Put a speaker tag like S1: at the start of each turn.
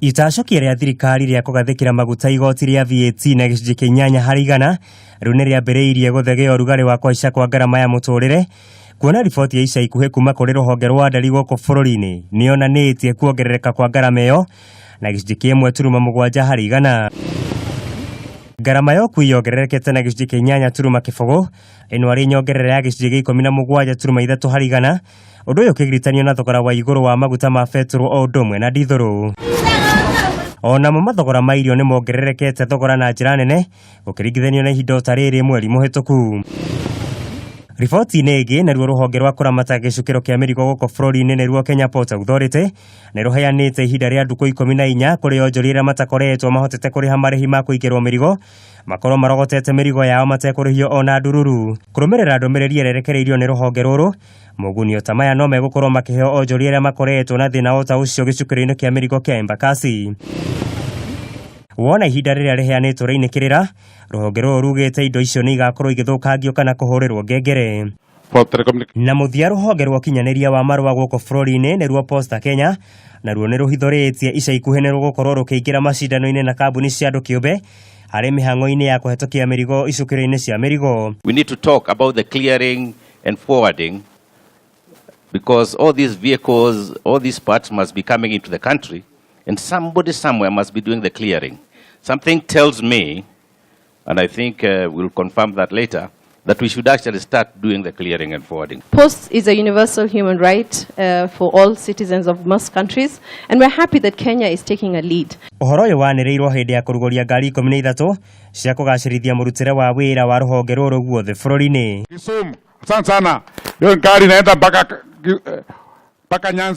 S1: Itacokia rĩa thirikari rĩa kũgathĩkĩra maguta igoti rĩa VAT na gĩcunjĩ kĩa 8% rĩu nĩ rĩambĩrĩirie gũthegea ũrugarĩ wa kũhaica kwa ngarama ya mũtũrĩre, kuona riboti ya ica ikuhĩ kuma kũrĩ rũhonge rwa ndari gũkũ bũrũri-inĩ nĩ yonanĩtie kuongerereka kwa ngarama ĩyo na gĩcunjĩ kĩa 1.7%. Ngarama ya ũkui yongererekete na gĩcunjĩ kĩa 8.0, ĩno arĩ nyongerera ya gĩcunjĩ gĩa 17.3%, ũndũ ũyũ ũkĩgiritanio na thogora wa igũrũ wa maguta ma betũrũ o ũndũ ũmwe na ndithũrũ. Onamo mathogora ma irio nĩ mongererekete thogora na njĩra nene gũkĩringithanio na ihinda o ta rĩrĩ mweri mũhĩtũku. Riboti-inĩ ĩngĩ, naruo rũhonge rwa kũramata gĩcukĩro kĩa mĩrigo gũkũ bũrũri-inĩ, nĩruo Kenya Ports Authority, nĩ rũheanĩte ihinda rĩa ndukũ 14 kũrĩ onjoria arĩa matakoretwo mahotete kũrĩha marĩhi ma kũingĩrwo mĩrigo makorwo marogotete mĩrigo yao matekũrĩhio ona ndururu. Kũrũmĩrĩra ndũmĩrĩri ĩrĩa ĩrekereirio nĩ rũhonge rũrũ, mogunio ta maya no megũkorwo makĩheo onjoria arĩa makoretwo na thĩna o ta ũcio gĩcukĩro-inĩ kĩa mĩrigo kĩa Embakasi. Wona ihinda rĩrĩa rĩheanĩtwo rĩinĩkĩrĩra, rũhonge rũrũ rugĩte indo icio nĩ igakorwo igĩthũkangio kana kũhũrĩrwo ngengere.
S2: For telecommunication.
S1: Na mũthia, rũhonge rwa ũkinyanĩria wa marũa gũkũ bũrũri-inĩ, nĩruo Posta Kenya, naruo nĩ rũhithũrĩtie ica ikuhĩ nĩ rũgũkorwo rũkĩingĩra macindano-inĩ na kambuni cia andũ kĩũmbe harĩ mĩhang'o-inĩ ya kũhetũkia mĩrigo icukĩro-inĩ cia mĩrigo.
S3: We need to talk about the clearing and forwarding because all these vehicles, all these parts must be coming into the country and somebody somewhere must be doing the clearing. Something tells me, and I think we'll confirm that later, that we should actually start doing the clearing and forwarding.
S4: Post is a universal human right for all citizens of most countries, and we're happy that Kenya is taking a lead.
S1: Ũhoro ũyũ wanĩrĩirwo hĩndĩ ya kũrugũria ngari 13 cia kũgacĩrithia mũrutĩre wa wĩra wa rũhonge rũrũ guothe bũrũri-inĩ.
S2: Kisumu. Asante sana. Hiyo gari inaenda mpaka Nyanza.